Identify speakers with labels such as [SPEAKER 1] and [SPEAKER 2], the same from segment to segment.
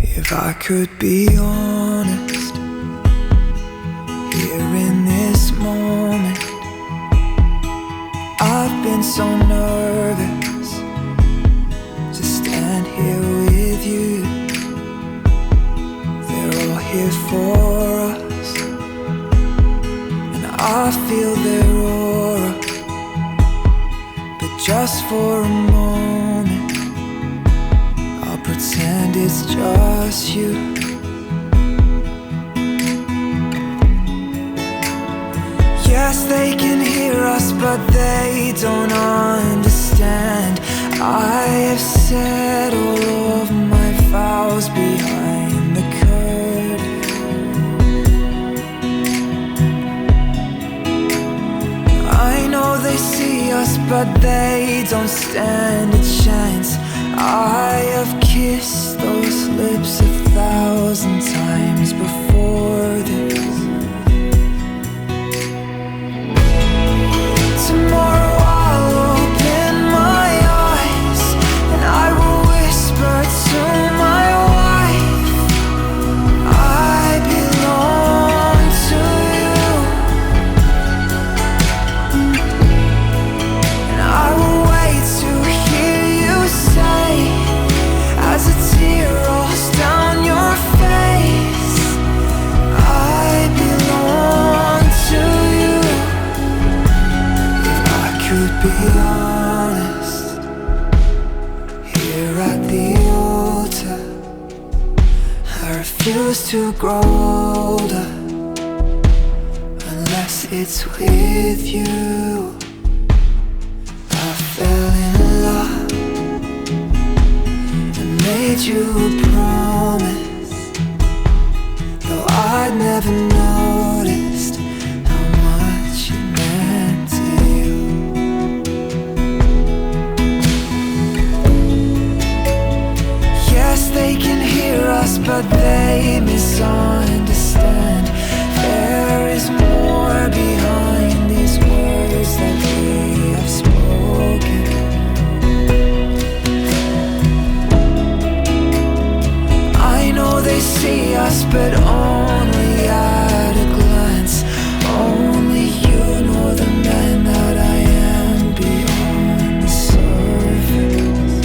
[SPEAKER 1] If I could be honest, here in this moment, I've been so nervous to stand here with you. They're all here for us, and I feel their aura. But just for a moment, I'll pretend it's just you. Yes, they can hear us, but they don't understand. I have said all of my vows behind the curtain. I know they see us, but they don't stand a chance. I have kissed those lips 1,000 times before this. Tomorrow I'll open my eyes and I will whisper to my wife, I belong to you. And I will wait to hear you say, as a tear rolls down your face, I belong to you. If I could be honest, here at the altar, I refuse to grow older unless it's with you. I fell in love and made you a promise, though I'd never noticed how much it meant to you. Yes, they can hear us, but they misunderstand. There is more behind these words that we have spoken. I know they see us, but only at a glance. Only you know the man that I am beyond the surface.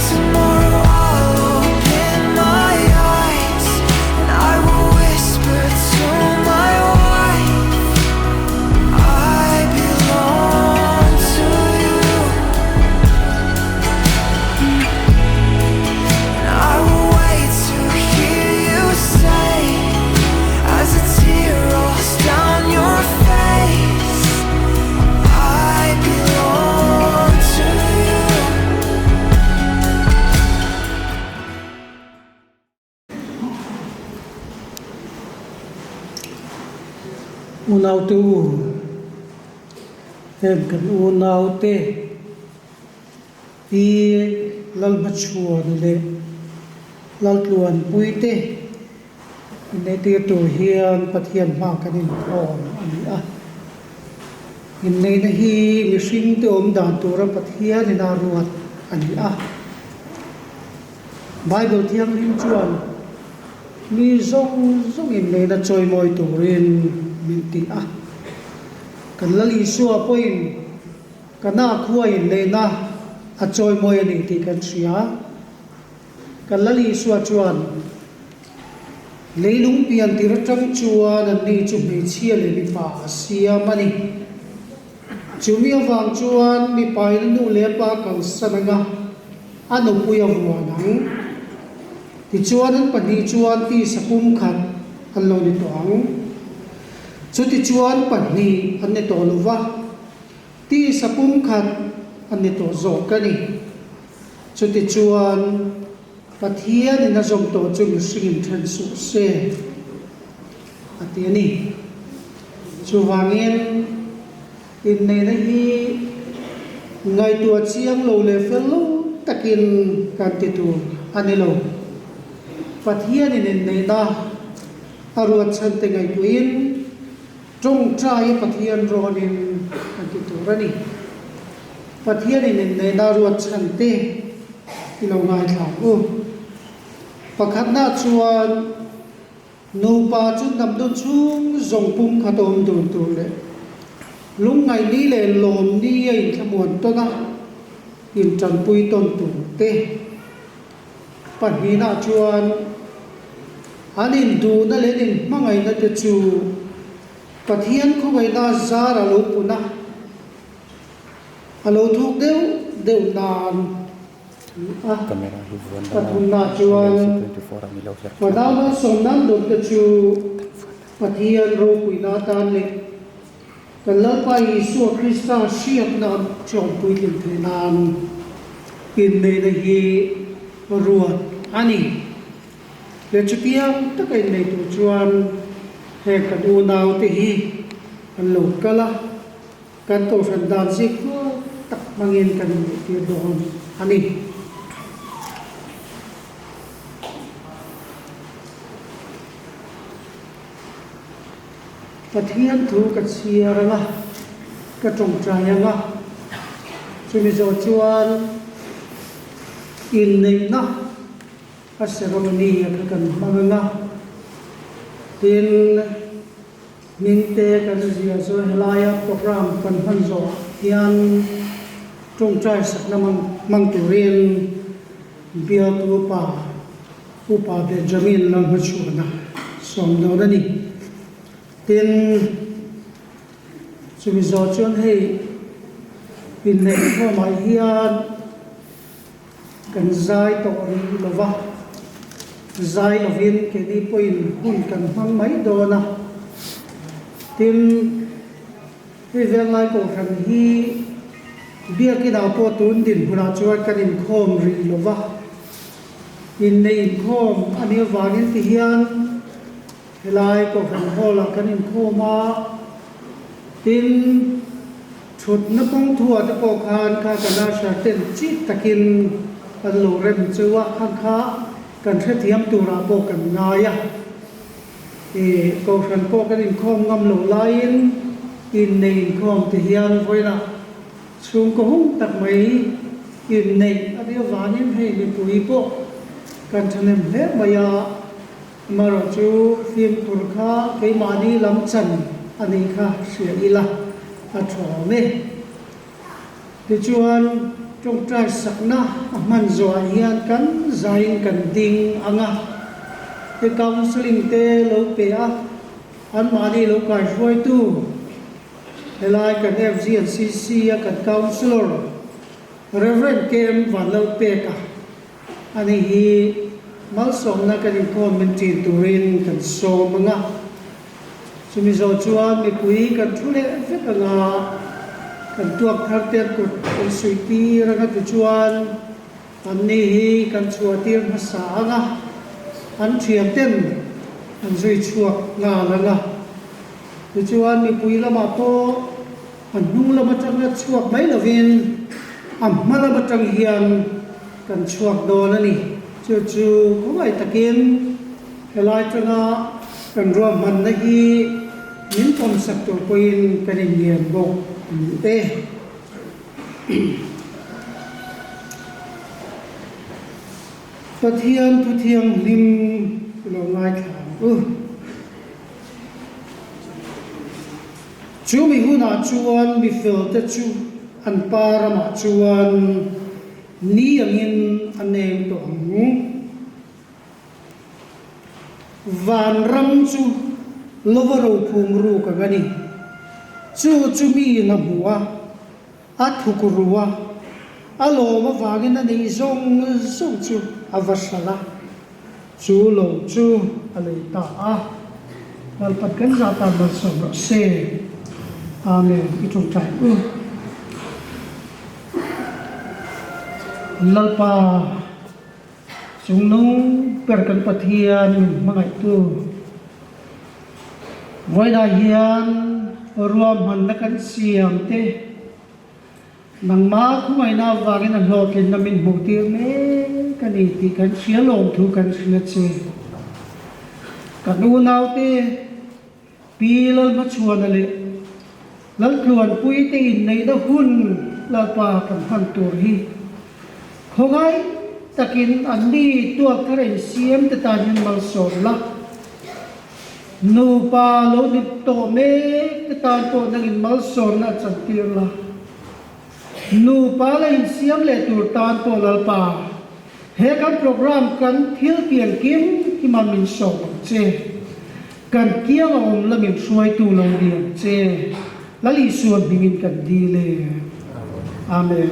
[SPEAKER 1] Tomorrow I'll open my eyes and I will whisper to my wife, I belong to you. And I will wait to hear you say, as a tear rolls down your face, I belong to you.
[SPEAKER 2] Unaute u, heng kan unaute Pi Lalhmachhuan leh Laltluanpuite inneihtir tur hian Pathian hma kan inkhawm a ni a. Inneihna hi mihringte awm dan tura Pathian ina ruat a ni a. Bible Thianghlim chuan mi zawng zawng inneihna chawimawi turin min ti a. Kan Lal Isua pawhin Kana khua inneihna a chawimawi a ni tih kan hria. Kan Lal Isua chuan leilung pian tir atang chuan anni chu hmeichhia leh mipa a siam a ni. Chumi avang chuan mipain a nu leh a pa kalsan anga a nupui a vuan ang. Tichuan an pahnih chuan tisa pum khat an lo ni tawh ang. Chutichuan pahnih an ni tawh lo va, tisa pum khat an ni tawh zawk a ni. Chutichuan Pathianin a zawm tawh chu mihringin then suh se a ti a ni. Chuvangin inneihna hi ngaihtuah chiang lo leh fel lo takin kan ti tur a ni lo. Pathianin inneihna a ruat chhan te ngaihtuahin tawngtai a Pathian rawnin kan ti tur a ni. Pathianin inneihna a ruat chhan te. I lo ngaithla ang u. Pakhatna chuan nupa chu hnam dun chhung zawng pum khat awm dun tur leh lungngaihni leh lawmni a inthlamuan tawn a, intanpui tawn tur te. Pahnihna chuan an induhna leh an inhmangaihna te chu Pathian khawngaihna zar a lo pun a, a lo thuk deuh deuh nan a. Pathumna chuan Fanau malsawm nan dawt te chu Pathian ropuina atan leh Kan Lalpa Isua Krista hriatna an chawm puitlin theih nan inneihna hi ruat a ni. He chutiang taka innei tur chuan heng kan unaute hi an lo kal a, kan kohhran dan zik hnuai tak hmangin kan inneihtir dawn a ni. Pathian thu ka chhiar ang a, ka tawngtai ang a, chumi zawh chuan inneihna a ceremony a kha kan hmang ang a, tin hmingte kan ziah zawh helaia program kan hman zawhah hian tawngtai sakna hmang turin bialtu upa Upa Benjamin Lalhmachhuana sawm dawn a ni. Tin, chumi zawh chuan hei inneihkhawmah hian kan zai tawh rih lo va, zai lovin keini pawhin hun kan hmang mai dawn a. Tin, hei Venglai Kohhran hi Biakinah pawh tun dinhmunah chuan kan inkhawm rih lo va. Inneih inkhawm a nih avangin ti hian helai Kohhran Hall ah kan inkhawm a, tin thutna kawng thuah te pawh khan kha kan usher ten chik takin an lo rem cheu a, khang kha kan hrethiam turah pawh kan ngai a. Ih Kohhran pawh kan inkhawm ngam loh laiin inneih inkhawm ti hian vawilah Chhungkaw hung tak mai inneih a nih avangin hei mipui pawh kan thahnem hle mai a, amaherawh chu fimkhur kha keimahni lam chan a nih kha hria ila a tha awm e. Tichuan tawngtai sakna a hman zawhah hian kan zaiin kan ding ang a, he counselling te lo pe a, anmahni lo kaihruaitu, Helai kan FGNCC a kan Councillor Rev. KM Vanlalpeka a ni hi malsawmna kan inkhawm min ṭin turin kan sawm ang a. Chumi zawh chuan mipui kan thu leh vek ang a, kan tuak thar te an kut kan suih tir ang a tichuan anni hi kan chhuah tir hmasa ang a, an ṭhianten an zui chhuak nghal ang a. Tichuan mipui lamah pawh a hnung lam atanga chhuak mai lovin a hma lam atang hian kan chhuak dawn a ni. Chu chu khawngaih takin helai tanga kan ruahmanna hi min pawmsak tur pawhin kan inngen bawk a ni e. Pathian thu thianghlim i lo ngaithla ang u. Chu mi hunah chuan mi felte chu an pa ramah chuan ni angin a neng tawh ang. Vanram chu lova rophum ruk ang a ni. Chu chu miin a hmu a, a thuk ru a, a lawm avangin a neih zawng zawng chu a va hralh a. Chu lo chu a lei ta a, Lalpat kan zah tan malsawm rawh se. Amen. I tawngtai u. Lalpa chungnung ber kan Pathian min hmangaihtu vawilah hian ruahmanna kan siam te, Nangmah khawngaihna avangin a hlawhtlinna min hmuh tir mek a ni tih kan hria lawm thu kan hria che. Kan unaute Pi Lalhmachhuana leh Laltluanpui te inneihna hun Lalpa kan hman tur hi khawngaih. takin anni tuak thar insiam te tan hian malsawm la. Nupa lo ni tawh mek te tan pawh nangin malsawmna a chantir la. Nupa la insiam leh tur tan pawh Lalpa, he kan program kan thil tiang kim kima min sawm ang che. Kan kianga awm la min hruaitu lo ni ang che. Lal Isua hmingin kan dil e. Amen.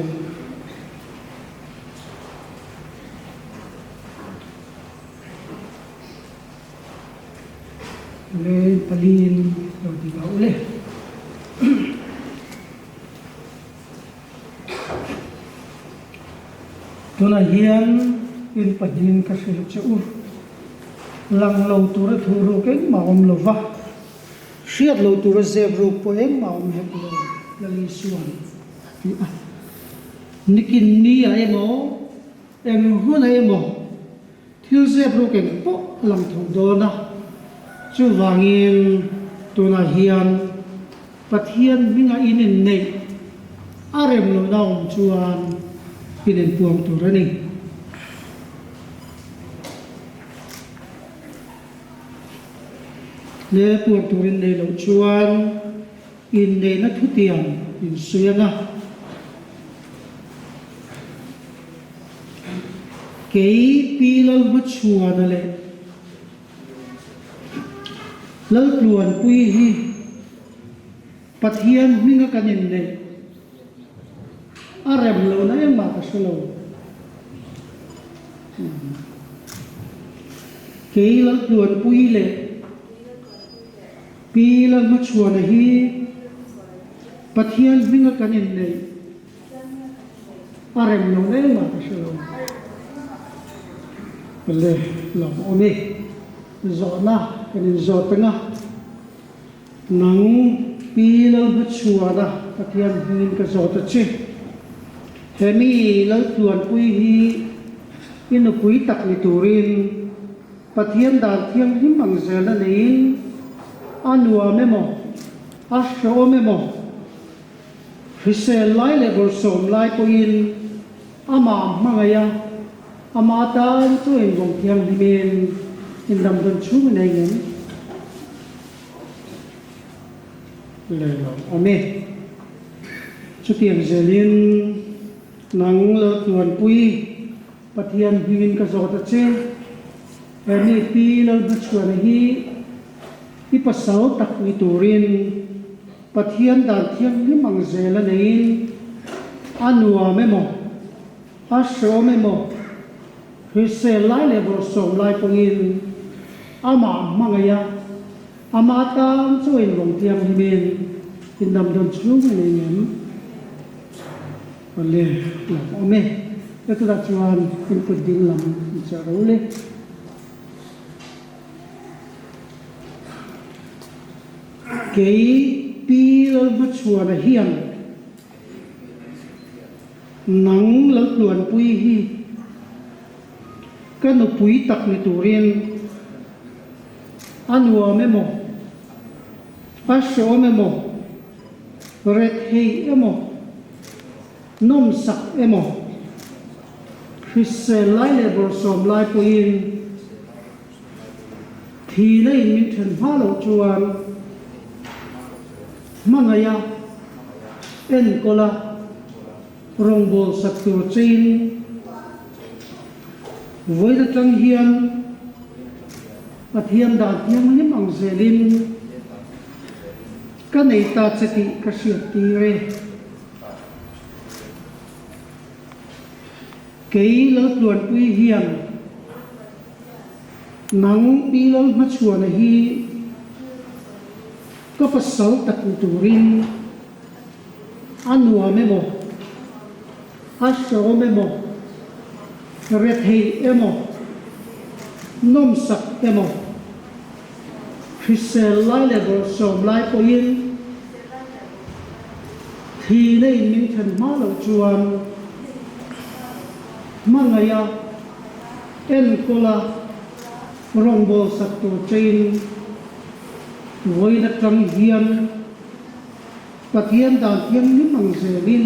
[SPEAKER 2] Le paliin lo ding a ule. Tunah hian in pahnihin ka hrilh che u. Lang lo tura thu ruk engmah awm lo va, hriat lo tura zep ruk pawh engmah awm hek lo, Lal Isua'n a ti a. Nikin ni ah emaw, eng hun ah emaw thil zep ruk eng pawh a lang tho dawn a. Chuvangin tunah hian Pathian hmingah in inneih a rem lohna awm chuan in inpuang tur a ni. Le puan tur in neih loh chuan inneihna thutiang in sawi ang a. Kei Pi Lalhmachhuana leh Laltluanpuii hi Pathian hminga kan inneih a rem lohna engmah ka hre lo. Kei Laltluanpuii leh Pi Lalhmachhuana hi Pathian hminga kan inneih A rem lo reng mah ka hre lo. Le lawm awm i zawhna kan inzawt ang a, nang Pi Lalhmachhuana Pathian hmingin ka zawt a che. He mi Laltluanpui hi i nupui tak ni turin Pathian dan thianghlim ang zelna neiin a nuam emaw, a hrehawm emaw, Hrisel lai leh bawlhsawm lai pawhin amah hmangaih a, amah tan chu invawng thianghlimin indamdawn chhung in ei ngem le lo awm e. Chutiang zelin nang Laltluanpui Pathian hmingin ka zawt a che, he mi Pi Lalhmachhuana hi i pasal tak ni turin Pathian dan thianghlim ang zel a neiin a nuam emaw, a hreawm emaw, hrisel lai leh bawlhsawm lai pawhin amah hmangaih a, amah tan chu invawng thianghlimin indamdawn chhung a nei ngem? Awle, lawmawm e. Hetilah chuan input ding lam inchah ro le. Kei Pi Lalhmachhuana hian nang Laltluanpui hi ka nupui tak ni turin a nuam emaw, a hreawm emaw, rethei emaw, nawmsak emaw, hrisel lai leh bawrhsawm lai pawhin Thihna in min then hma loh chuan hmangaih a, enkawl a, rawngbâwl sak tur chein vawiin atang hian Pathian dan thianghlim ang zelin ka nei ta che tih ka hriat tir e. Kei Laltluanpui hian nang Pi Lalhmachhuana hi ka pasal tak ni turin a nuam emaw, a hrehawm emaw, rethei emaw, nawmsak emaw, hrisel lai leh bawlhsawm lai pawhin Thihna in min then hma loh chuan hmangaih a, enkawl a, rawngbâwl sak tur chein vawiin atang hian Pathian dan thianghlim ang zelin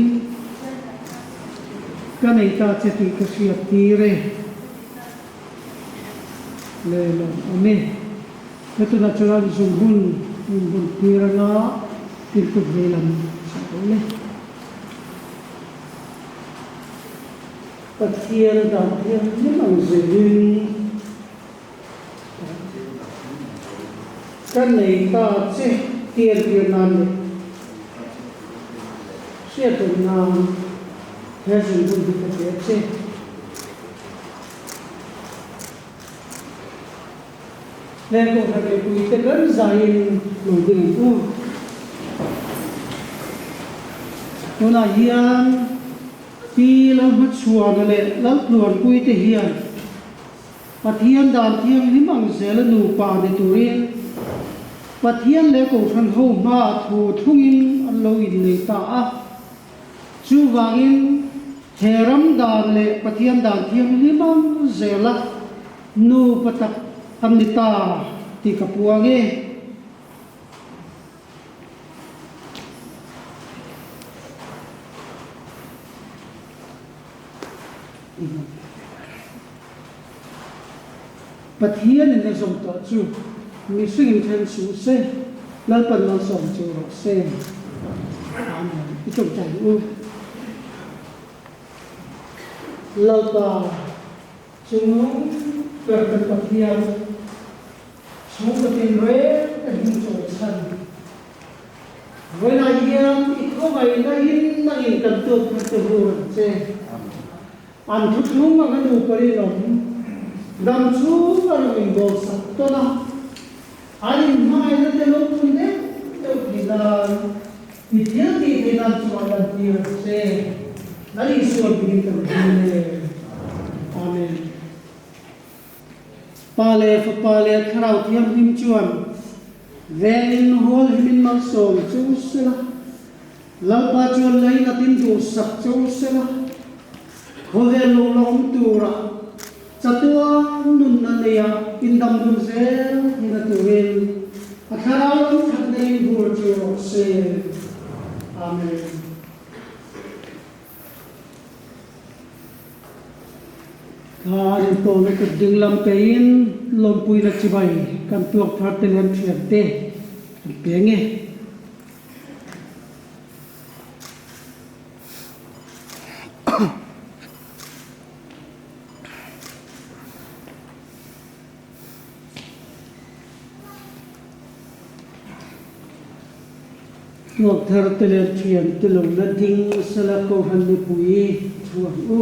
[SPEAKER 2] ka. Ka nei ta che tih ka hriat tir e. Le lawm awm e. Hetunah chuan zunghun min hmun tir anga tin kut vei lam chah lo le. Pathian dan thianghlim ang zelin ka nei ta che tian tir nan leh hriatawm nan he zunghun hi ka pe che. He Kohhran mipuite kan zaiin lo ding ang u. Tunah hian Pi Lalhmachhuana leh Laltluanpuite hian Pathian dan thianghlim ang zela nupa ni turin Pathian leh Kohhran ho hmaah thu thlungin an lo innei ta a. Chuvangin he ram dan leh Pathian dan thianghlim ang zela nupa tak an ni ta tih ka puang e. Pathianin a zawm tawh chu mihringin then suh se, Lalpan malsawm chu rawh se. Amen. I tawngtai ang u. Lalpa chungnung ber kan Pathian, chhungkaw tinreng ka him chawi chhan. Vawiinah hian i khawngaihna in nangin kan tuak thar te hur ang che. An thuthlung anga nupa rinawm dam chhung a rawn inbawlsak tawn a, an inhmangaihna te lo pun deuh deuh theih nan i thil tih theih nan chuan lantir ang che. Lal Isua hmingin kan hming e. Amen. Pa leh Fapa leh Thlarau Thianghlim chuan vengin hual himin malsawm che u sela, Lalpa chuan lainatin duhsak che u sela, khawvel lo la awm tura chatuan nunna neia indam dun zel hina turin a Thlarau lam thatna in hur chu rawh se. Amen. Thla an intawhna kut ding lam peiin lawmpuina chibai kan tuak thar te leh an thiante an peng e. Tuak thar te leh thiante lo la ding sela Kohhran mipui thu ang u.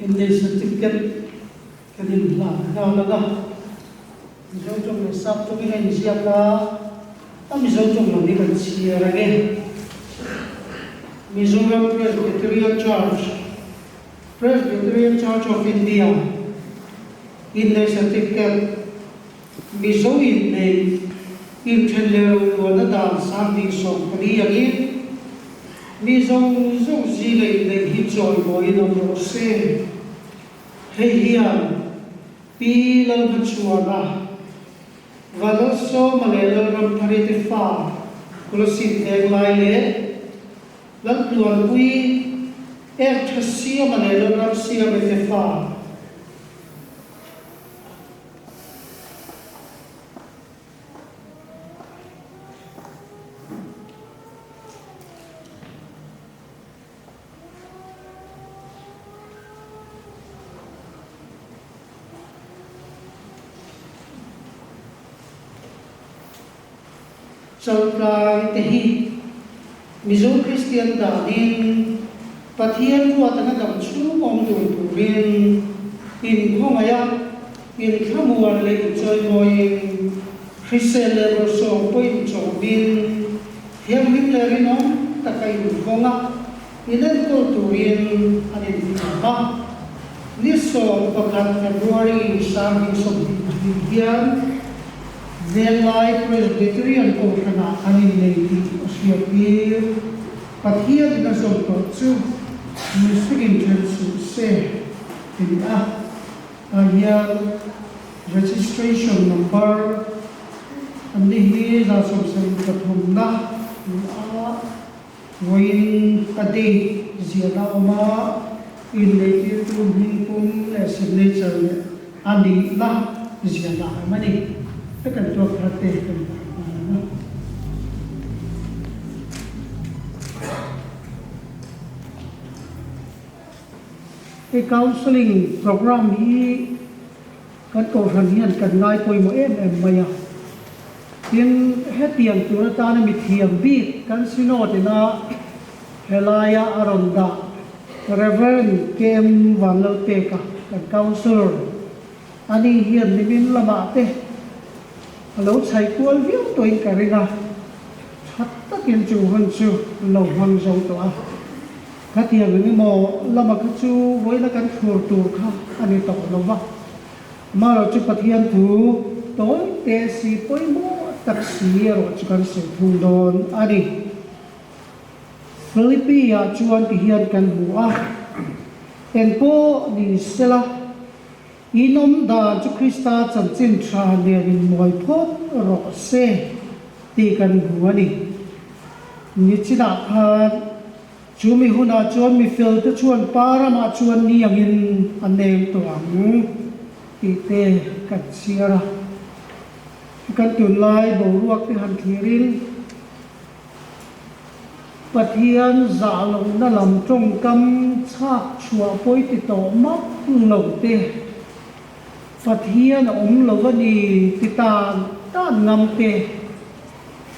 [SPEAKER 2] Inneih certificate kan inhlan nghal ang a, Mizo tawng leh Sap tawngin a inziak a, a Mizo tawng lam hi kan chhiar ang e. Mizoram Presbyterian Church, Presbyterian Church of India, Inneih certificate, Mizo inneih, inthen leh roluahna dan 2014 angin mi zawng zawng zinga inneih hi chawimawiin awm rawh se. Hei hian Pi Lalhmachhuana, Vanlalsawma leh Lalramthari te fa Kolasib Venglai leh Laltluanpui, Ekthasiama leh Lalramsiame te fa. Chaltlai te hi Mizo Kristian danin Pathian ruat anga dam chhung awm dun turin inkhawngaih a, inthlamuan leh inchawimawiin, hrisel leh rawlsawm pawh inchawmin, thianghlim leh rinawm taka invawng a, inenkawl turin an inthiam a. Ni 11 February 2022 hian Venglai Presbyterian Kohhranah an innei tih a hriattir. Pathianin a zawm tawh chu mihringin then suh se ti ni a, tah hian registration number an ni hi 73 na ni a, vawiin a date ziahna a awm a, inneihtirtu hmingpum leh signature leh a nihna ziahna a awm a ni. Ka kan tuak thar te kan dah nghal ang a. Hei counselling programme hi kan kohhran hian kan ngai pawimawh em em mai a. Tin, hetiang tur atana mithiam bik kan Synod ina helaia a rawn dah Rev. KM Vanlalpeka kan counsellor Ani hian nimin lamah te a lo chhai kual viau tawhin ka ring a, tha takin chu hun chu lo hmang zo tawh a. Khatiang eng emaw lama kha chu vawiina kan thlur tur kha a ni tawh lo va, amaherawh chu Pathian thu tawi te si pawimawh tak si erawh chu kan sawi thung dawn a ni. Philippi-ah chuan tihian kan hmu a, Engpawh ni sela, In awm dan chu Krista chanchin tha nen in mawi phawt rawh se tih kan hmu a ni. Nichinah khan chu mi hunah chuan mi felte chuan pa ramah chuan ni angin a neng tawh ang tih te kan chhiar a. Kan tunlai boruak te han thlirin Pathian zah lohna lam tawngkam chhak chhuah pawi ti tawh map lo te, Pathian a awm lo a ni ti tan tan ngam te,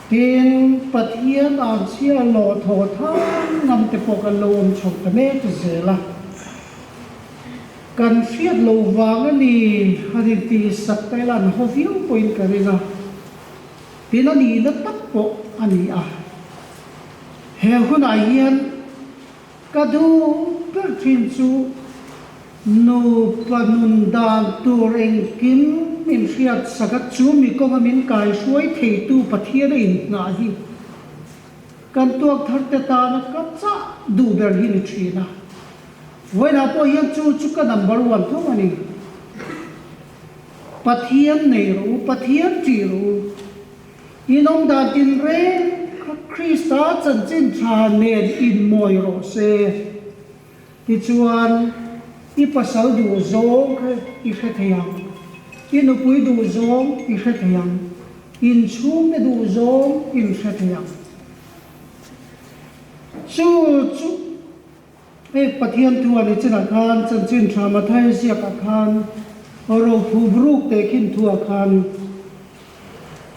[SPEAKER 2] tin Pathian an chhia lawh thaw thang ngam te pawh kan lo awm chho ta mek zel a. Kan hriat loh vang a ni han intihsak ta ila an haw viau pawhin ka ring a. Tin a nihna tak pawh a ni a. He hunah hian ka duh ber thin chu nupa nun dan tur engkim min hriat sak a, chu mi kawnga min kaihruai theitu Pathian a inngah hi kan tuak thar te tana ka chah duh ber hi ni thin a. Vawiinah pawh hian chu chu ka number one tho a ni. Pathian nei rawh u, Pathian ṭih rawh u. In awm dan tinreng kha Krista chanchin ṭha nen inmawi rawh se. Tichuan, i pasal duh zawng kha i hre thei ang, i nupui duh zawng i hre thei ang, inchhungte duh zawng in hre thei ang. Chu chu. Hei Pathian thu a ni chinah khan chanchin tha Matthai ziakah khan rophu bruk teh khin thuah khan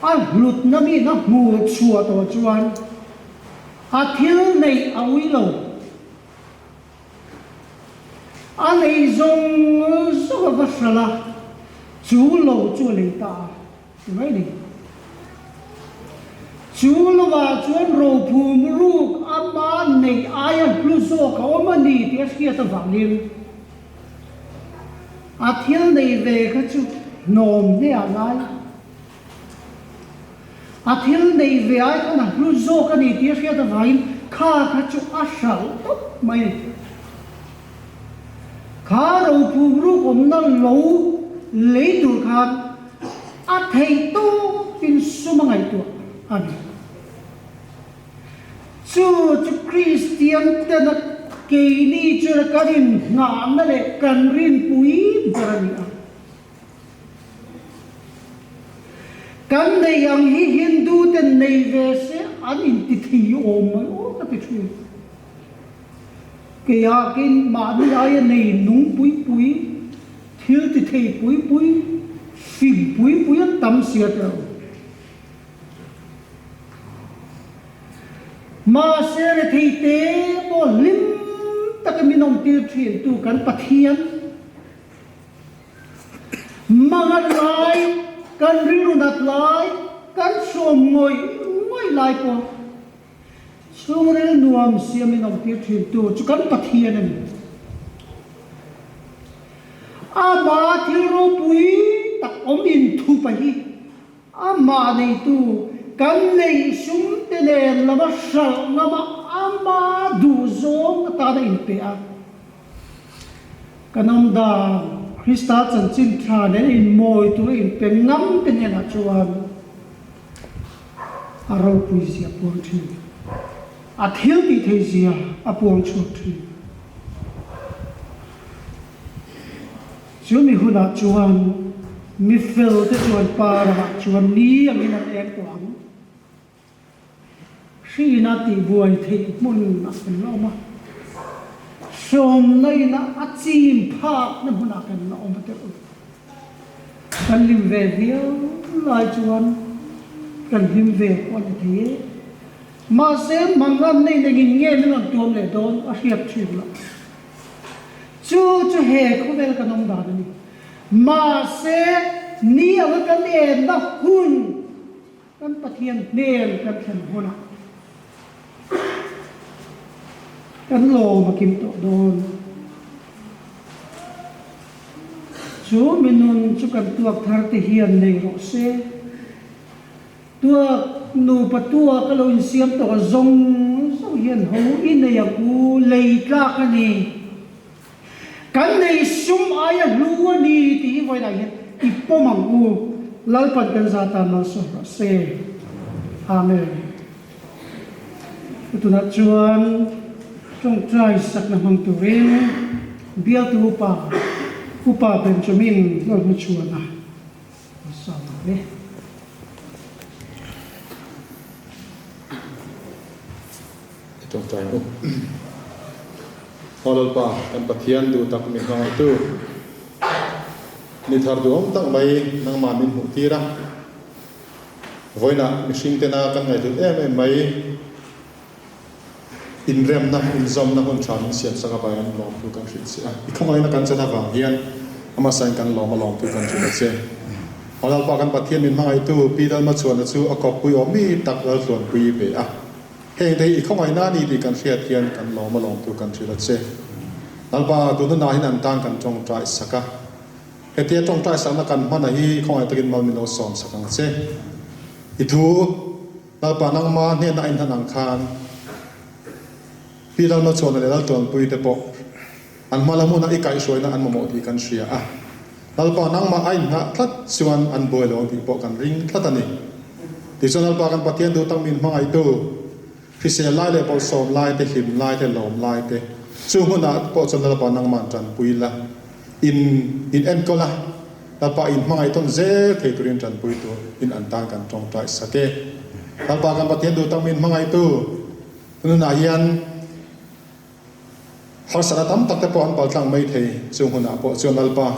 [SPEAKER 2] a hlutna mi na hmu chhuah tawh chuan a thil neih a ui lo. A nei zawng zawng a va hralh a, chu lo chu a lei ta a. Ti mai ni. Chu lovah chuan rophum ruk ama neih aia hlu zawk a awm a ni tih a hriat avangin a thil nei ve kha chu hnawm hne-ah ngai. A thil nei ve ai khan a hlu zawk a ni tih a hriat avangin kha kha chu a hralh tawp mai a ni. Kha rophum ruk awmna lo lei tur khan a theih tawpin sum a ngaihtuah a ni. Chu chu Kristian tena keini chuan kan inngahna leh kan rinpui ber a ni a. Kan nei ang hi Hindu ten nei ve se an inti thei awm mai aw ka ti thin. Keia kein mahni aia nei nung pui pui, thil ti thei pui pui, fing pui pui an tam sia teh ang. Mahse rethei te pawh hlim taka min awmtir thintu kan Pathian mangan lai, kan rilru nat lai, kan sawm ngawih ngawih lai pawh chhungril nuam siam min awmtir thintu chu kan Pathian a ni. Amah thil ropui tak awm inthupa hi Amah neitu kan neih sum te nen lama hralh ngama ama duhzawng atana inpe a. Kan awm dan Krista chanchin tha nen inmawi tura inpe ngam te hnenah chuan a ropui zia puang thin. A thil tih theih zia a puang chhuak thin. Chu mi hunah chuan mi felte chuan pa ramah chuan ni angin an eng tawh ang. Hriina tihbuai theih hmun ah kan la awm a, hrawmna ina a chim phakna hmunah kan la awm a teuh. Kan hlim ve viau lai chuan kan hlim ve pawh a ni thei e. Mahse, mangan nei nengin nge min rawn tuam leh dawn a hriat thin loh. Chu chu he khawvel kan awm dan a ni. Mahse, ni anga kan enna hun kan Pathian hmel kan thlen hunah kan lawm a kim tawh dawn. Chu minun chu kan tuak thar te hian nei rawh se. Tuak nupa tuak a lo insiam tawh a zawng zawng hian ho i nei ang u, lei tlak a ni. Kan nei sum aia hlu a ni tih hi vawiinah hian i pawm ang u, Lalpan kan za tan malsawm rawh se. Amen. Tunah chuan tawngtai sakna hmang turin bialtu upa, Upa Benjamin Lalhmachhuana.
[SPEAKER 3] Tawngtai u. Aw Lalpa, kan Pathian duh tak min hmangaihtu, ni thar duhawm tak mai nangmah min hmuh tir a. Vawiinah mihring tena kan ngaihhlut em em mai inremna, inzawmna hun tha min siam sak avangin lawmtu kan hrilh che a. I khawngaihna kan chan avang hian hmasain kan lawm a lawmtu kan hrilh a che. A Lalpa kan Pathian min hmangaihtu Pi Lalmachhuana chu a kawppui awm mi tak Laltluanpui ve a. Heng te hi i khawngaihna a ni tih kan hriat hian kan lawm a lawmtu kan hrilh a che. Lalpa, tun hunah hian an tan kan tawngtai sak a. Hetia tawngtai sakna kan hman a hi khawngaih takin mal min lo sawm sak ang che. I thu. Lalpa nangma hnena a inhlan ang khan Pi Lalmachhuana leh Laltuanpui te pawh an hma lam hunah i kaihhruaina an mamawh tih kan hria a. Lalpa nangmah a inhnah tlat chuan an buai lo ang tih pawh kan ring tlat a ni. Tichuan Lalpa kan Pathian duh tak min hmangaihtu, hrisel lai leh bawlhsawm lai te, hlim lai te, lawm lai te, chu hmunah pawh chuan Lalpa nangmah an tanpui la, in in enkawl a. Lalpa in hmangaih tawn zel thei turin tanpui tur in an tan kan tawngtai sak e. Lalpa kan Pathian duh tak min hmangaihtu tununah hian harsatna tam tak te pawh an paltlang mai thei chung hunah pawh chuan Lalpa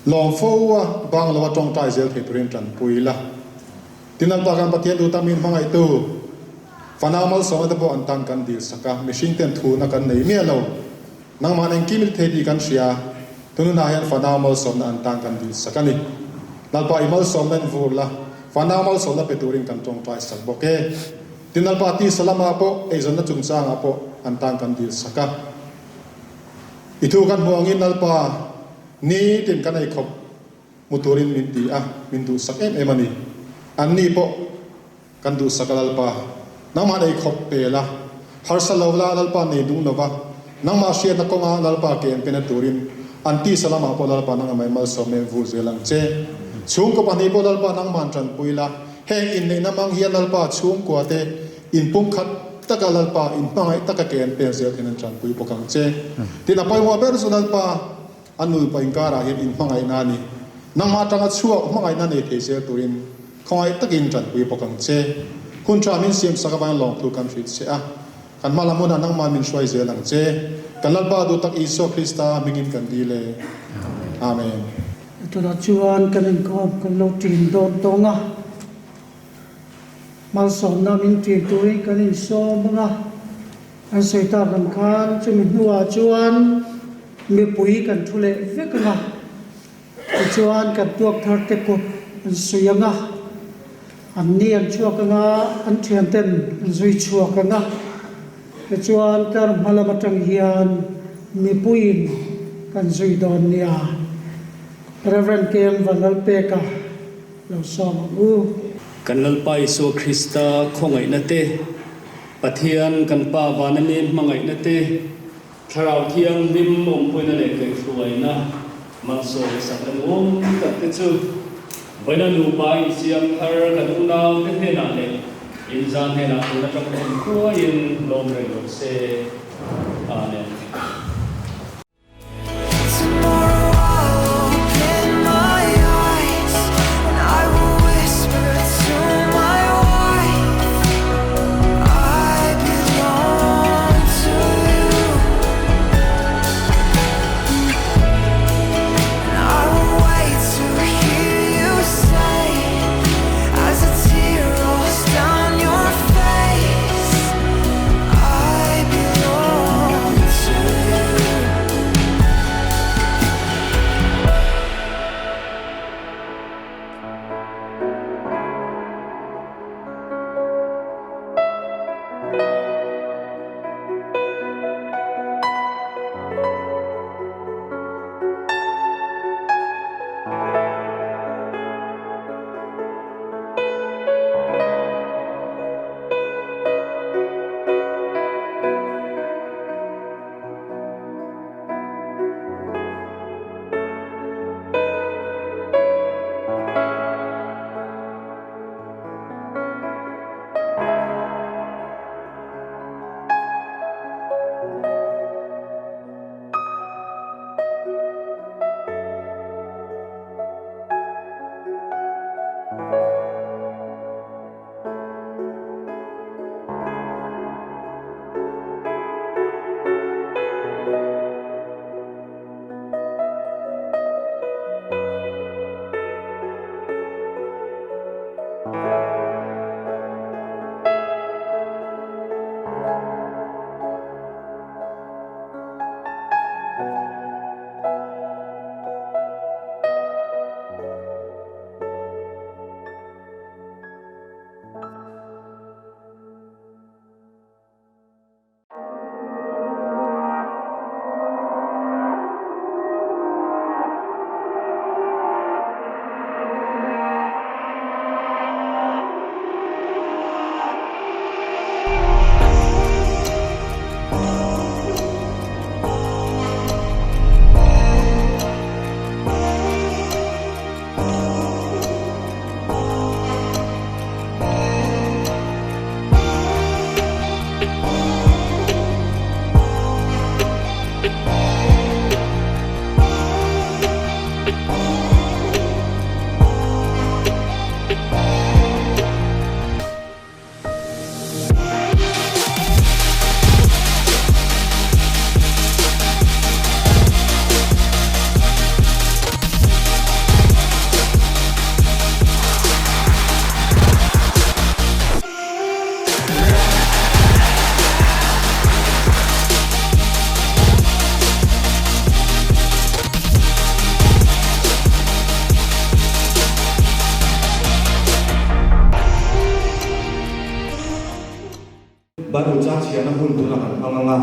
[SPEAKER 3] lawm fo a bang lo a tawngtai zel thei turin tanpui la. Tin Lalpa kan Pathian duh tak min hmangaihtu fanau malsawmna te pawh an tan kan dil sak a, mihring ten thuna kan nei miah lo. Nangmah engkim i thei tih kan hria, tununah hian fanau malsawmna an tan kan dil sak a ni. Lalpa i malsawmna in vur la, fanau malsawmna pe turin kan tawngtai sak bawk e. Tin Lalpa tisa lamah pawh eizawnna chungchangah pawh an tan kan dil sak a. I thu kan hmuh angin Lalpa nitin kan ei khawp hmu turin min ti a, min duhsak em em a ni. Anni pawh. Kan duhsak a Lalpa, nangmah nei khawp pe la, harsa lo la Lalpa nei dung lova, nangmah hriatna kawnga Lalpa ke an pena turin an tisa lamah pawh Lalpa nang amai malsawm em vur zel ang che. Chhungkaw pahnih pawh Lalpa nangmah tanpui la, heng inneihna hmang hian Lalpa chhungkua te inpumkhat taka Lalpa inhmangaih taka ke an pen zel thein an tanpui bawk ang che. Tin a pawimawh ber chu Lalpa a nupa inkarah hian inhmangaihna a ni. Nangmah atanga chhuak hmangaihna nei thei zel turin Khawngaih takin tanpui bawk ang che. Hun tha min siam sak avangin lawngthu kan hrilh che a. Kan hma lam hunah nangmah min hruai zel ang che. Kan Lalpa duh tak Isua Krista hmingin kan dil e. Amen.
[SPEAKER 2] Tunah chuan kan inkhawm kan lo ṭin dawn tawng a. Malsawmna min ṭin turin kan insawm ang a, an sawi tak ang khan chumi hnuah chuan mipui kan thu leh vek ang a, tichuan kan tuak thar te kut an suih ang a, anni an chhuak ang a, an ṭhianten an zui chhuak ang a, tichuan tlar hma lam aṭang hian mipuiin kan zui dawn nia. Rev. KM Vanlalpeka lo sawm ang u.
[SPEAKER 4] Kan Lalpa Isua Krista khawngaihna te, Pathian kan Pa vana mi hmangaihna te, Thlarau Thianghlim awmpuina leh kaihhruaina malsawm sakna nuam tak te chu vawiina nupa insiam thar kan unau te hnenah leh inzan hnenah tun atang awm hruaiin lawm reng rawh se. Amen.
[SPEAKER 5] Bible chang chhiarna hun tuna kan hmang anga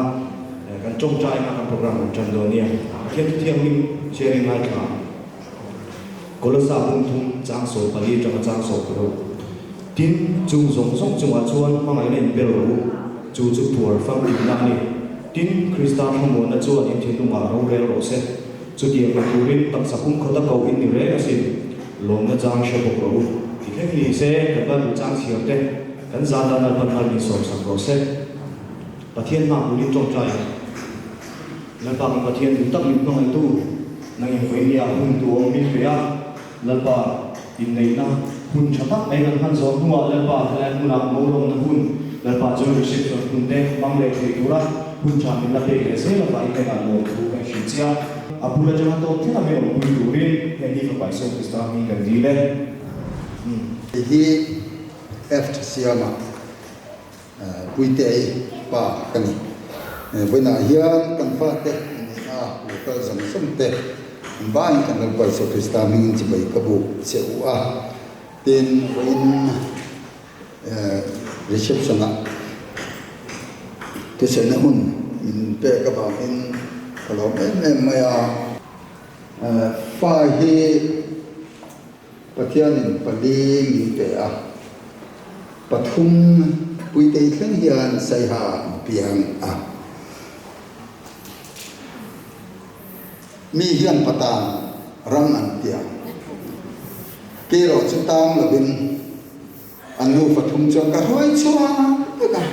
[SPEAKER 5] kan tawngtai anga kan program kan tan dawn nia. Pathian thu thianghlim sharing ngaithla Kolosa bung thum chang 14 atanga chang 16. Tin, chung zawng zawng chungah chuan hmangaihna inbel rawh u, chu chu puar famkimna a ni. Tin, Krista thlamuanna chuan in thinlungah rorel rawh se. Chutiang ni turin taksa pumkhata koh in ni reng asin, lawmna chang hre bawk rawh u. Ti thleng ni se, kan Bible chang chhiar te, kan zan dan alban hal min sawmsak rawh se. Pathian hma kulin tawngtai ang. Lalpa kan Pathian duh tak min hmangaihtu, nang in vawinia hun duhawm min pe a, Lalpa inneihna hun tha tak mai kan hman zawh hnuah Lalpa helai hmunah mawlawmna hun, Lalpa chu reception hun te hmang leh thei tura hun tha min la pek leh zel avangin hnenah lawmthu kan hrilh chiah. A bul atanga tawp thleng a mi awmpui turin heng hi Fapa Isua Krista hming kan dil e.
[SPEAKER 6] Hei hi. F Thasiama Puitei pa ka ni. Vawiinah hian kan fate inneihna local zawng zawng te an vaiin kan Lalpa Isua Krista hmingin chibai ka buk che u a. Tin, vawiin reception ah thusaina hun min pek avangin ka lawm em em mai a. Fa hi Pathianin pali min pe a, pathum puitei thleng hian Saiha an piang a. Mi hian patan ram an piang. Kerawh chu tang lovin an nu pathum chuan ka hruai chhuak vek a.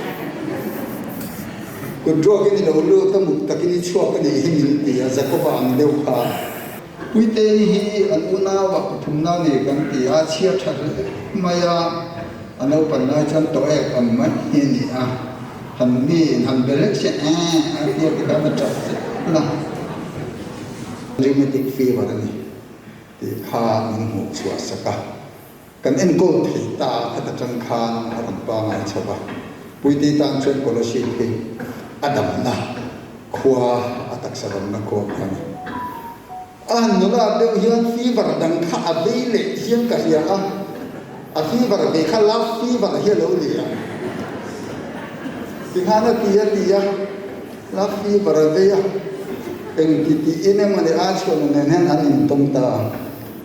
[SPEAKER 6] Kut ruakin i lo lut a, mut takin i chhuak a nih hi min ti a, Jakoba ang deuh kha. Puitei hi an unau ah pathumna nei kan ti a, chhia tha hle mai a, a naupan lai chuan tawh ek ang mai hi a ni a, han mi in han be lek se eh a tia ti khan a tap zel a, rheumatic fever a ni tih kha min hmuh chhuah sak a. Kan enkawl thei ta khat atang khan a rawn pangai chho a, Puitei tan chuan Kolasib hi a damna khua, a taksa damna khua kha a ni. A han nula deuh hian fever dang kha a vei leh hian ka hria a, a fever ve kha love fever hi a lo ni ang. Tikhan a ti a ti a, love fever a vei a, engti tiin emaw ni a chhuahna nen hian an intawm ta a.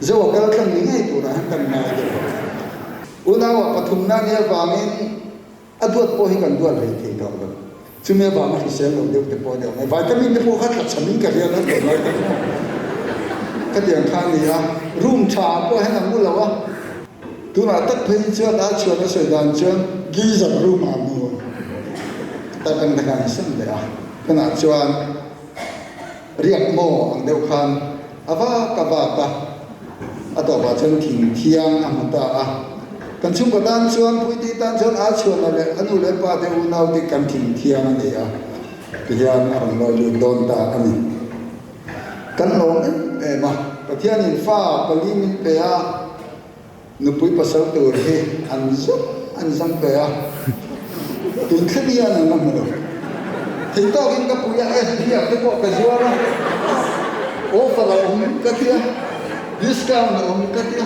[SPEAKER 6] Zo a kal tlang ni ngei turah hian kan ngai deuh a. Unau ah pathumna ni avangin a duat pawh hi kan duat rei thei tawh lo. Chumi avanga hrisel lo deuh te pawh a ni awm e. Vitamin te pawh kha tla chhamin ka hria nan tawh lai tak maw. Khatiang kha a ni a, room tha ah pawh hian a mu lo a. Tunah tak phei hi chuan a chhuan a sawi dan chuan geyser room ah a mu a. Ta kan ta khan a sem leh a. Tunah chuan riak maw ang deuh khan a vak a vak a, a tawpah chuan thing thiang a hmu ta a. Kan chhungkaw tan chuan Puitei tan chuan a chhuahna leh a nu leh pa te unau te kan thing thiang a ni a, tihian a rawn lawi lut dawn ta a ni. Kan lawm em em a, Pathianin fa pali min pe a, Nupui pasal tur hi an zawng an zawng ve a, tun thleng hian an la hmu lo. Thei tawkin ka pui a, FB ah te pawh ka zuar a, offer a awm ka tia, discount a awm ka tia,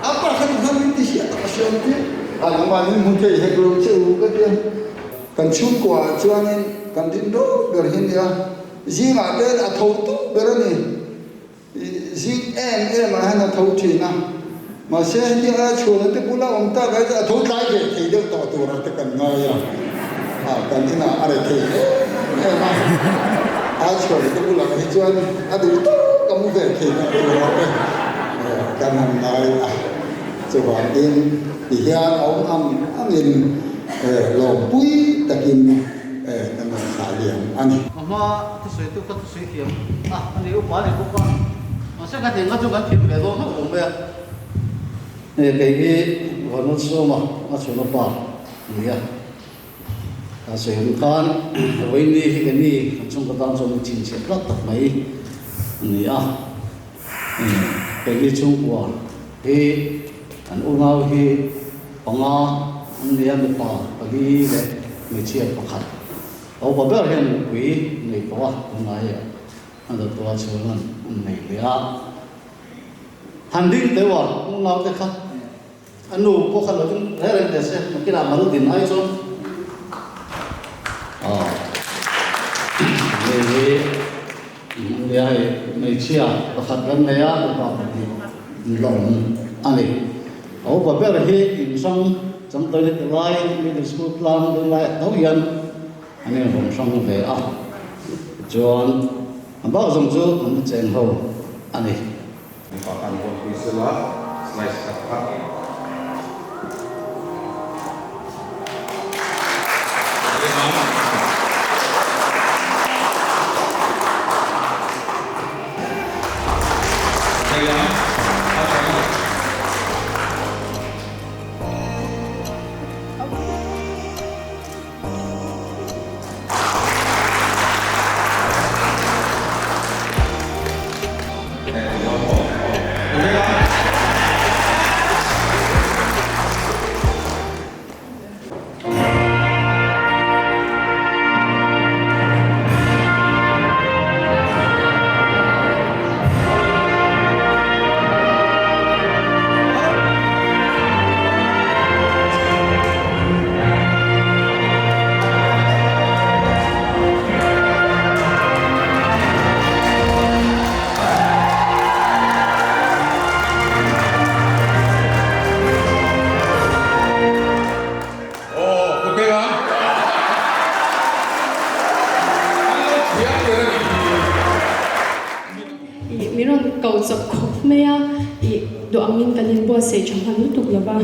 [SPEAKER 6] a pakhat khan min ti hriat a siam tir, a nangmah in hmu thei hek lo che u ka tia. Kan chhungkua ah chuanin kan rin rawk ber hi a nia, zingah te a tho tuk ber a ni. Zing em em ah hian a tho thin a, mahse heti aia chhuahna te bula awm tak ai chuan a tho tlai ve thei deuh tawh turah te kan ngai a, ah kan inah a re thei em em a, a chhuahna te bulah hi chuan a duh tawk a mu ve thei tawh turah te kan han ngai a, chuvangin tihian a awm ang angin lawmpui takin kan rawn thlah liam a ni.
[SPEAKER 7] A hma thusawitu kha thusawi thiam a, a ni upa a ni bawk a, mahse ka tih nga chu kan thiam ve dawn hlauh lo mai a. Hei kei hi Vanlalsawma a chhun a pa a ni a, ka sawi ang khan vawiin hi ka ni kan chhungkaw tan chuan min chhinchhiah tlat tak mai a ni a, kei ni chhungkua hi an unau hi panga an ni a, mipa pali leh hmeichhia pakhat. Upa ber hian nupui nei tawh a, tunah hei a dawttuah chhung an nei leh a. Han ding teuh a, unau te kha a nu pawh kha lo ding reng reng teh se, nakinah mal din ai chuan aw hei hi nia hei hmeichhia pakhat kan nei a, mipa pahnih lawm a ni. A upa ber hi inhrang changtawi na ti lai middle school tlang deuh lai tho hian an inrawn hrang ve a, tichuan a bak zawng chu an la cheng ho a ni.
[SPEAKER 8] Mipa kan rawn pui sela slice khat kha.
[SPEAKER 9] mai a, ih duh angin kan inbuatsaih tha hman lutuk lo va,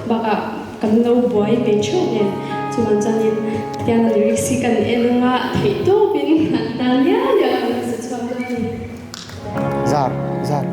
[SPEAKER 9] bakah kan lo buai ve theuh nen chuan chuanin piano lyrics hi kan en anga theih tawpin an tan liau liau a kan sa chhuak dawn a ni.
[SPEAKER 10] Zar, zar.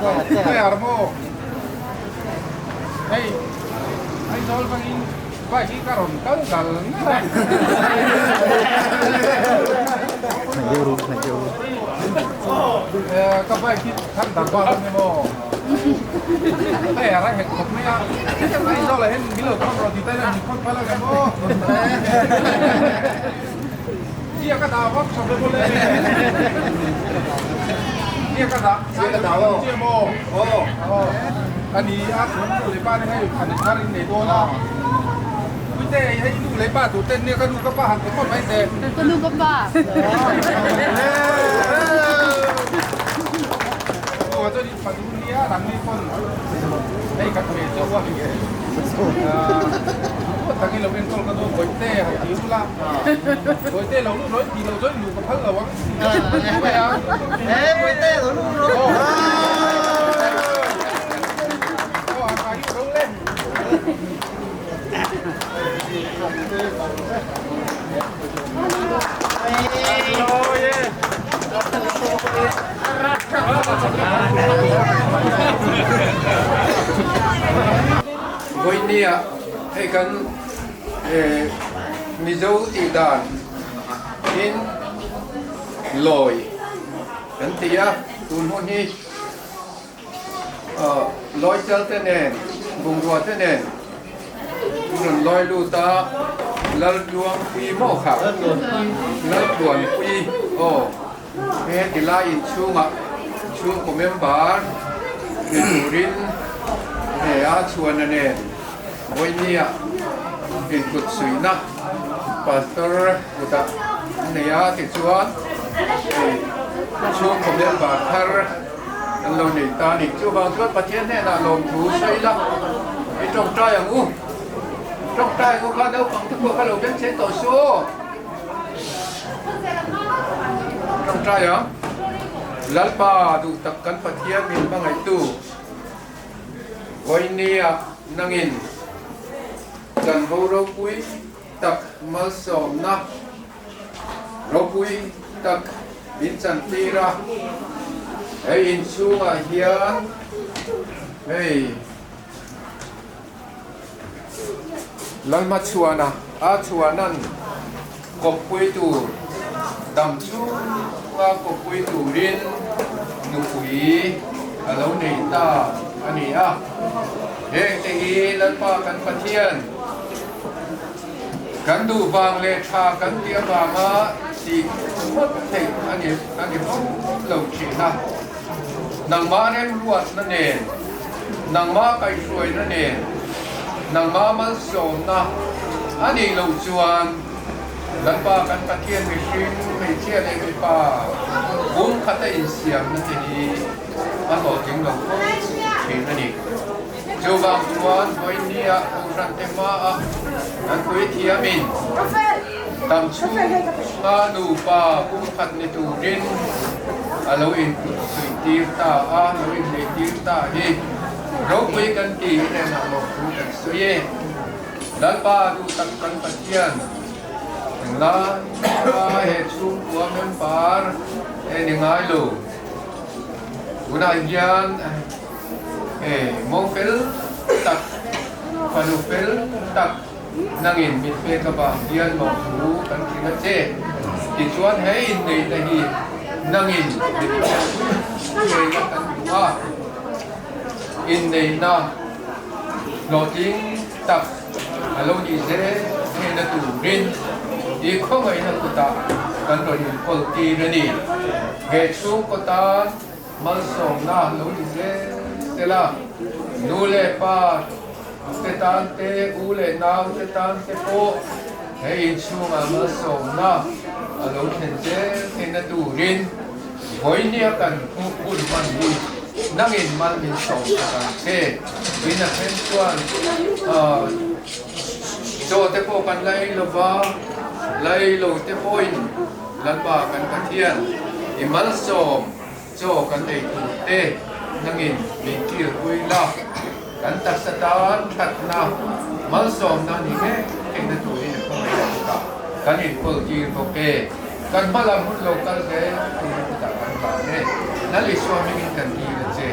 [SPEAKER 11] Hei maw hei Aizawl bangin bike hi ka rawn kal dal ngar a. Ka bike hi thar dang bak a ni maw? Hei a rang hek khawp mai a. Aizawl ah hian min lo thawn rawh tih tai hian min thawn phal ang em aw? Tia ka dah vak tha ve bawlh e. Tia ka dah. Tia ka dah lo. Tia maw? Aw. Aw. A ni a chuan nu leh pa te hei khan thar in nei dawn a. Puite hei nu leh pa tur ten nia ka nu ka pa han ti khawp mai se.
[SPEAKER 12] Ka nu ka pa.
[SPEAKER 11] Aw chuan in fanu nia nangni pawn hei ka theh chauh a. Takin lo enkawl ka dawn Bawihte han ti ula. Bawihte lo lut rawih tih loh chuan luh ka phal lo ang. Mai a.
[SPEAKER 7] Eh Bawihte lo lut rawh.
[SPEAKER 11] Aw a kai ru le.
[SPEAKER 8] Vawinia hei kan Mizo tih dan in lawi kan ti a, tun hun hi lawi chal te nen bungrua te nen rawn lawi lut a, Laltluangpuii maw kha? Laltluanpuii aw. He tilai inchhungah chhungkaw member ni turin he a chhuana nen vawinia inkut suihna Pastor kutah a nei a, tichuan hei chhungkaw member thar an lo nei ta a ni. Chuvang chuan Pathian hnenah lawmthu sawi ila i tawngtai ang u, tawngtai ang u kha naupang te pawh kha lo beng chhen tawh suh aw. Tawngtai ang. Lalpa duh tak kan Pathian min hmangaihtu Vawinia nangin chanvo ropui tak malsawmna ropui tak min chantir a, hei inchhungah hian hei Lalhmachhuana a chhuanan kawppui tur dam chhunga kawppui turin nupui a lo nei ta a ni a. Hengte hi Lalpa kan Pathian kan duh vang leh tha kan tih avanga tih phawt theih a ni a ni fo lo thin a. Nangmah remruatna nen, nangmah kaihhruaina nen, nangmah malsawmna a nih loh chuan Lalpa kan Pathian mihring, hmeichhia leh mipa bum khata insiamna te hi a hlawhtling lo fo thin a ni. Chuvang chuan vawinia Kohhran te hmaah kan puithiamin tam chhunga nupa pumkhat ni turin a lo inputsuih tir ta a, lo inneih tir ta hi ropui kan ti hnenah lawmthu kan sawi e. Lalpa duh tak kan Pathian englai he chhungkua member e ni ngai lo. Tunah hian hei mo fel tak, fanu fel tak nangin min pek avang hian lawmthu kan hrilh a che. Tichuan he inneihna hi nangin min pek ngei la kan duh a, inneihna hlawhtling tak a lo nih zel theihna turin i khawngaihna kutah kan rawn inkawl tir a ni. He chhungkaw tan malsawmna lo ni zel zel a, nu leh pa te tan te, u leh nau te tan te pawh he inchhungah malsawmna a lo thlen zel theihna turin vawinia kan hmuh hun hman hi nangin mal min sawm tak ang che. Tin a then chuan chaw te pawh kan la ei lo va, la ei lo te pawhin Lalpa kan Pathian i malsawm chaw kan ei tur te nangin min kilpui la, kan taksa tan thatna malsawmna ni ngei theihna turin a khawngaih a kutah kan inkawl tir bawk e. Kan hma lam hun lo kal zel turin kutah kan hlan e. Lal Isua hmingin kan dil a che.